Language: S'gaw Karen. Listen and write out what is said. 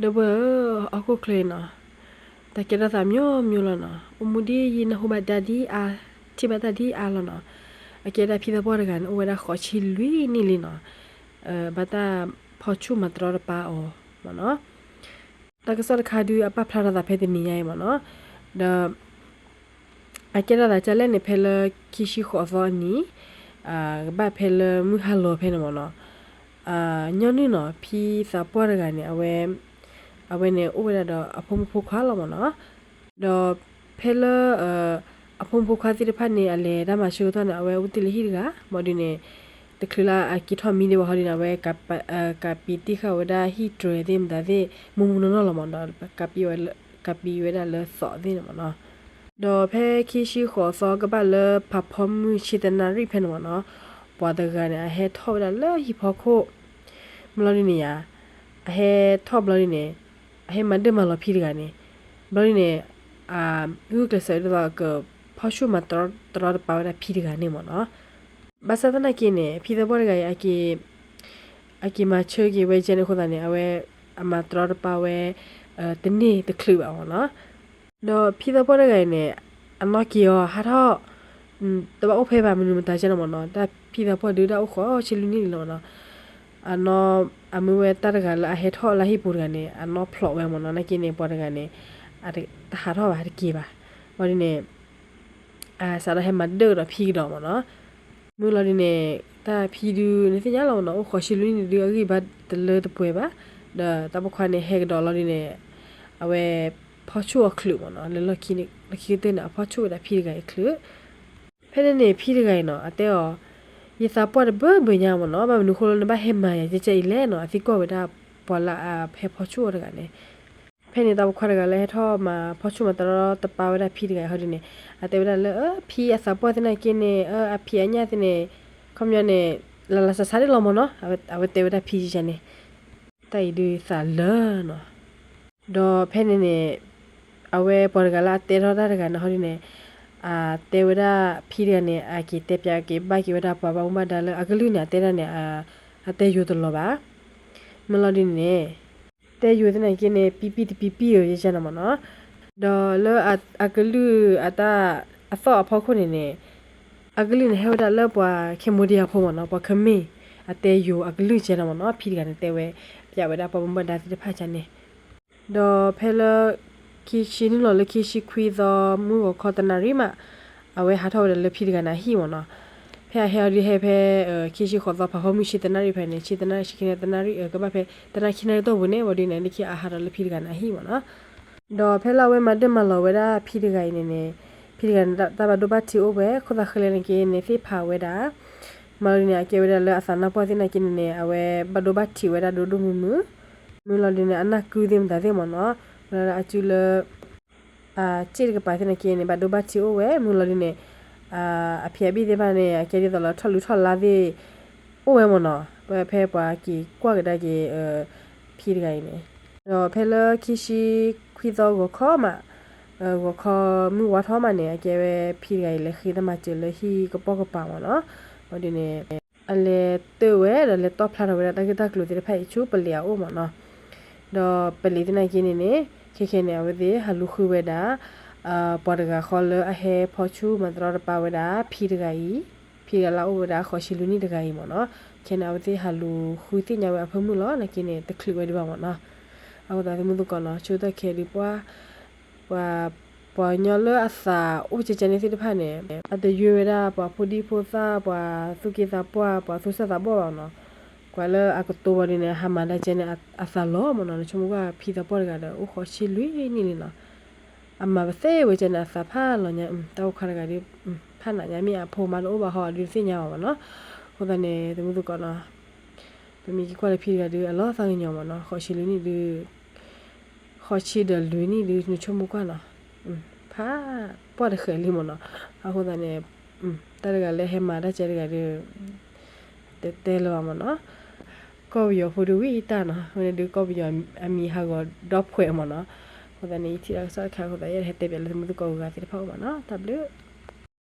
ဒီပုၢ်ဝဲၢ်ဧၢ, ဟီၣ်ခိၣ်ချၢအံၤနီၤ, တၢ်ကဲထီၣ်သးမိမိလီၤနီၤ, အိၣ်မူဒ်ယံၤ နၢ်ဟူဘၣ်တၢ်ဒ်အါ, ထံၣ်ဘၣ်တၢ်ဒ်အါလီၤနီၤ. အကဲဒၣ်ဖံသးပှၢ်တဂၤန့ၣ် အိၣ်ဝဲဒၣ်ဃိးဆံလွံၢ်နံၣ်လံနီၤ, ဘၣ်တၢ်ဖီၣ်ဆူၣ်မၤတရီတပါအီၤမ့ၢ်နီၤ. တၢ်ကစီၣ်တခါဒုး အပာ်ဖျါထီၣ်သးဖဲတနံၤညါအံၤမ့ၢ်နီၤ, ဒီး အကဲထီၣ်သးဒ်လဲၣ်န့ၣ် ဖဲလၢခံဆံဃိးသီအနံၤ, ကဘၣ်ဖဲလၢမုၢ်ဟါလီၤဖဲန့ၣ်မ့ၢ်နီၤ, ညီနုၢ်နီၤ ဖံသးပှၢ်တဂၤန့ၣ် အဝဲ, အဝဲန့ၣ်အိၣ်ဝဲဒၣ်ဒီးအဖိမုၣ်ဖိခွါလီၤမ့ၢ်နီၤ. ဒီးဖဲလၢ အဖိမုၣ်ဖိခွါသ့ၣ်တဖၣ်န့ၣ် အလဲၤတၢ်မၤဆၢကတီၢ်န့ၣ် အဝဲအိၣ်တ့ၢ်လၢဟံၣ်တဂၤ, ဘၣ်ဒုးန့ၣ် တချုးလၢအက့ၤထီၣ်မံဒံးဘၣ်ဟီဒုးန့ၣ် အဝဲ ကးပံတ့ၢ်ဃာ်ဝဲဒၣ်ဟံၣ်တြဲၤသ့ၣ်မတၤသ့ၣ် မူမူနီၢ်နီၢ်လီၤမ့ၢ်နီၤ, ကးပံဝဲဒၣ်လၢသိးသ့ၣ်န့ၣ်မ့ၢ်နီၤ. ဒီးဖဲခံဆံဃိးသီကဘၣ်လၢဖးဖီမုၢ်ဆံတနၣ်ရံၣ်ဖဲန့ၣ်မ့ၢ်နီၤ, ပှၤတဂၤန့ၣ် အဟဲထီၣ်ဝဲဒၣ်လၢဟံၣ်ဖီခိၣ်, မ့ၢ်လီၤဒုးန့ၣ်ယါ, အဟဲထီၣ်ဘျီဒုးန့ၣ်, အဟဲမၤဒၢၣ်မၤလီၤဖံတဂၤန့ၣ်, ဘျီဒုးန့ၣ်, ဂုာ်ကျဲးစၢးဒ်သိးကဖီၣ်ဆူၣ်မၤတရီတပါဝဲဒၣ်ဖံတဂၤန့ၣ်မ့ၢ်နီၤ. ဘၣ်ဆၣ်သနာ်က့န့ၣ် ဖံသးပှၢ်တဂၤအံၤ အက့ၤမၤဆၢက့ၤဝဲကဲန့ၣ်အဃိသတးန့ၣ် အဝဲအမၤတရီတပါဝဲ တန့ၢ်တချုးဘၣ်မ့ၢ်နီၤ. ဒီးဖံသးပှၢ်တဂၤအံၤန့ၣ် အနီၢ်က့ၤအီၤဟးထီၣ်, တဘၣ်အိၣ်ဖဲဘၣ်မနုၤမတၤကဲန့ၣ်မ့ၢ်နီၤ, တၢ်ဖံသးပှၢ်ဒုးတၢ်အိၣ်ဃိးဆံလွံၢ်နံၣ်လံလီၤမ့ၢ်နီၤ. အနီၢ်, အမ့ၢ်ဝဲတၢ်တဂၤလၢအဟဲထီၣ်လၢဟံၣ်ပူၤတဂၤန့ၣ် အနီၢ်ဖျိးဝဲမ့ၢ်နီၤ, နာ်က့န့ၣ် ပှၤတဂၤန့ၣ် တဟးထီၣ်ဘၣ် တက့ၤဘၣ်, ဘျီဒုးန့ၣ် စးထီၣ်ဟဲမၤဒၢၣ်ကဒီးဖံကဒီးမ့ၢ်နီၤ. မုၢ်လီၤဒုးန့ၣ် တၢ်ဖံဒုး နသ့ၣ်ညါလီၤမ့ၢ်နီၤ, အိၣ်ဃိးဆံလွံၢ်နံၣ်ဒုး အဂံၢ်ဘါတလၢတပှဲၤဘၣ်, ဒီးတၢ်ပိာ်ခွါန့ၣ်ဟဲကဒီးလီၤဒုးန့ၣ် အဝဲဖီၣ်ဆူၣ်အီၤချုးမ့ၢ်နီၤ, လၢလီၢ်ခံန့ၣ် လီၢ်ခံကတၢၢ်န့ၣ် အဖီၣ်ဆူၣ်ဝဲဒၣ်ဖံတဂၤအံၤချုး. ဖဲန့ၣ်န့ၣ် ဖံတဂၤအံၤနီၤ အတဲအီၤ, ယသးပှၢ်တဘၢဘၢညါမ့ၢ်နီၤ, ဘၣ်မနုၤဃိလၢနဘၣ်ဟဲမၤယၤကဲကဲအံၤလဲၣ်နီၤ, အသံကွၢ်ဝဲဒၣ်ပှၤလၢအဟဲဖီၣ်ဆူၣ်အီၤတဂၤန့ၣ်. ဖဲန့ၣ် တၢ်ပိာ်ခွါတဂၤလၢဟဲထီၣ်မၤဖီၣ်ဆူၣ်မၤတရီတပါဝဲဒၣ်ဖံတဂၤအံၤဟီဒုးန့ၣ် အတဲဝဲဒၣ်လၢ ဖံအသးပှၢ်သနာ်က့န့ၣ် အဖံအညၣ်သ့ၣ်န့ၣ် ခီပညီန့ၣ် လၢလၢဆါဆါဒ်လီၤမ့ၢ်နီၤ, အဝဲတဲဝဲဒၣ်ဖံကဲန့ၣ်, တၢ်အံၤဒုးသးလၢနီၤ. ဒီးဖဲန့ၣ်န့ၣ် အဝဲပှၤတဂၤလၢအတဲထီၣ်တၢ်တဂၤန့ၣ်ဟီဒုးန့ၣ် အတဲဝဲဒၣ်ဖံတဂၤန့ၣ် အက့ၤတဲပၠးက့ၤဘၣ်က့ၤဝဲဒၣ်ပှၤဘၣ်မူဘၣ်ဒါလၢအကလုၢ်န့ၣ် အတဲဒၣ်န့ၣ် အတဲယိၤတလီၤဘၣ်. မ့ၢ်လီၤဒုးန့ၣ် တဲယိၤသနာ်က့န့ၣ် ပံပံတပံပံဧိၤ ယကဲနီၤမ့ၢ်နီၤ. ဒီးလၢအကလုၢ်အတၢ်အသီၣ်အဖီခိၣ်န့ၣ်န့ၣ် အကလုၢ်န့ၣ်ဟဲဝဲဒၣ်လၢပှၤ Cambodia ဖိမ့ၢ်နီၤ, ပှၤ Khmer အတဲယိၤအကလုၢ်ကဲနီၤမ့ၢ်နီၤ, ဖံတဂၤန့ၣ်တဲဝဲ ပၠးဝဲဒၣ်ပှၤဘၣ်မူဘၣ်ဒါသ့ၣ်တဖၣ်ကန့ၣ်. ဒီးဖဲလၢ ခံဆံနုာ်လီၤလၢခံဆံခွံသီ မုၢ်ဂီၤခီတနၣ်ရံၣ်မး အဝဲဟးထီၣ်ဝဲဒၣ်လၢဖံတဂၤန့ၣ်အဟံၣ်မ့ၢ်နီၤ. ဖဲအဟဲအီၤဒုးဟဲဖဲ ခံဆံဃိးသီ ဖးဖီမုၢ်ဆံတနၣ်ရံၣ်ဖဲန့ၣ် ဆံတနၣ်ရံၣ်ဆံခံနၣ်ရံၣ်တနၣ်ရံၣ် ကဘၣ်ဖဲ တနၣ်ခံနၣ်ရံၣ်တီၢ်ပူၤန့ၣ် ဝံၤဒုးန့ၣ် လၢခံအဟးထီၣ်လၢဖံတဂၤန့ၣ်အဟံၣ်မ့ၢ်နီၤ. ဒီးဖဲလၢအဝဲမၤဒၢၣ်မၤလီၤဝဲဒၣ်ဖံတဂၤအံၤန့ၣ်န့ၣ် ဖံတဂၤန့ၣ် တၢ်ဘၣ်ဒိဘၣ်ထံးအိၣ်ဝဲ ခိၣ်သးဃဲလဲၣ်န့ၣ်က့န့ၣ် သ့ၣ်ဖးဝဲဒၣ် မၤလီၤဒုးန့ၣ် အကဲဝဲဒၣ်လၢအသးနါပှၢ်သ့ၣ်နာ်က့န့ၣ်န့ၣ် အဝဲဘၣ်ဒိဘၣ်ထံးဝဲဒၣ်ဒိၣ်ဒိၣ်မုၢ်မုၢ် မုၢ်လီၤဒုးန့ၣ် အနၢ်ကုသ့ၣ်မတၤသ့ၣ်မ့ၢ်နီၤ ဝဲဒၣ်အစုလၢ အစ့ၣ်တကပၤသ့ၣ်နာ်က့န့ၣ် ဘၣ်ဒိဘၣ်ထံးအိၣ်ဝဲ မုၢ်လီၤဒုးန့ၣ် အဖံးအဘ့ၣ်သ့ၣ်တဖၣ်န့ၣ် အကဲဒ်သိးလၢထီၣ်လူၤထီၣ်လါသ့ၣ် အိၣ်ဝဲမ့ၢ်နီၤ ဖဲပှၤက့ၤကွၢ်ကဒါက့ၤ ဖံတဂၤအံၤန့ၣ် ဒီးဖဲလၢခံဆံခွံသီဂီၤခီမး ဂီၤခီမုၢ်ဝါထီၣ်မးန့ၣ် အကဲဝဲဖံတဂၤအံၤလဲၤဃ့တၢ်မၤစၢၤလၢဟံၣ်ကပိာ်ကပၤမ့ၢ်နီၤ ဝံၤဒုးန့ၣ် အလဲၤတၢၢ်ဝဲဒီးလဲၤတီၣ်ဖျါထီၣ်ဝဲဒၣ်တၢ်ဂ့ၢ်တၢ်ကျိၤသ့ၣ်တဖၣ်အံၤဆူပလံးအအိၣ်မ့ၢ်နီၤ ဒီးပလံးသ့ၣ်နာ်က့န့ၣ်န့ၣ် ခဲခဲန့ၣ် အဝဲသ့ၣ်ဟးလူၤဃုဝဲဒၣ် ပှၤတဂၤဃီလၢအဟဲဖီၣ်ဆူၣ်မၤတရီတပါဝဲဒၣ် ဖံတဂၤအံၤ ဖံတဂၤလၢအအိၣ်ဝဲဒၣ်ဃိးဆံလွံၢ်နံၣ်တဂၤအံၤမ့ၢ်နီၤ ခဲန့ၣ် အဝဲသ့ၣ်ဟးလူၤဃုသ့ၣ်ညါဝဲအဖၢမုၢ်လီၤ နာ်က့န့ၣ် တချုးဝဲဒံးဘၣ်မ့ၢ်နီၤ အဃိသတးသုမုၢ်သကိးနီၤ ဆၢကတီၢ်ခဲအံၤဒုးပှၤ ပှၤ ပှၤကညီလၢအသးအိၣ်ကဲကဲန့ၣ်သ့ၣ်တဖၣ်န့ၣ် အတယွဲဝဲဒၣ်ပှၤဖိဒံဖိသၣ် ပှၤသူၣ်က့သးပှၢ် ပှၤသူၣ်စၢ်သးဘီၣ်ဘၣ်နီၤ ကွၢ်လၢအကတိၤဘၣ်ဒ်န့ၣ် ဟးမၤဒၣ်ကဲန့ၣ် အသးလီၤမ့ၢ်နီၤ နဆိကမိၣ်ကွၢ်ဖံသးပှၢ်တဂၤဒီး အိၣ်ဃိးဆံလွံၢ်နံၣ်လံနီၤ အမၤပသ့ဝဲကဲန့ၣ် အသးဖးလီၤညါ တၢ်အိၣ်ခါတဂၤဒုး ဖးနးညါမ့ၢ်အဖိမါတအိၣ်ဘၣ်ဟီဒုးသ့ၣ်ညါဘၣ်မ့ၢ်နီၤ အဃိသတးန့ၣ် သုမုၢ်သကိးနီၤ ပမ့ၢ်က့ၤကွၢ်လၢဖံတဂၤဒုး အလီၤသးကညီၤမ့ၢ်နီၤ ဃိးဆံလွံၢ်နံၣ်ဒုး ဃိးဆံဒီးလွံၢ်နံၣ်ဒုး နဆိကမိၣ်ကွၢ်နီၤ ဖးပှၢ်တဃဲၤလံမ့ၢ်နီၤ အဃိသတးန့ၣ် တၢ်တဂၤလၢဟဲမၤတၢ်ကဲတဂၤဒုး တတဲလၢၤဘၣ်မ့ၢ်နီၤ ကီၢ်ပယီၤဖိဒုးဝံၣ်တၢ်နီၤ ဝဲန့ၣ်ဒုးကီၢ်ပယီၤအမံၤဟးဂီၤဒီဖှဲးမ့ၢ်နီၤ အဃိသတးန့ၣ် ယထံၣ်တၢ်ကစီၣ်တခါအဃိသတး ယအဲၣ်ဒိးဟဲတဲပၠးလၢသုမုၢ်သကိးဂၤသ့ၣ်တဖၣ်အအိၣ်မ့ၢ်နီၤ တၢ်ဘျုး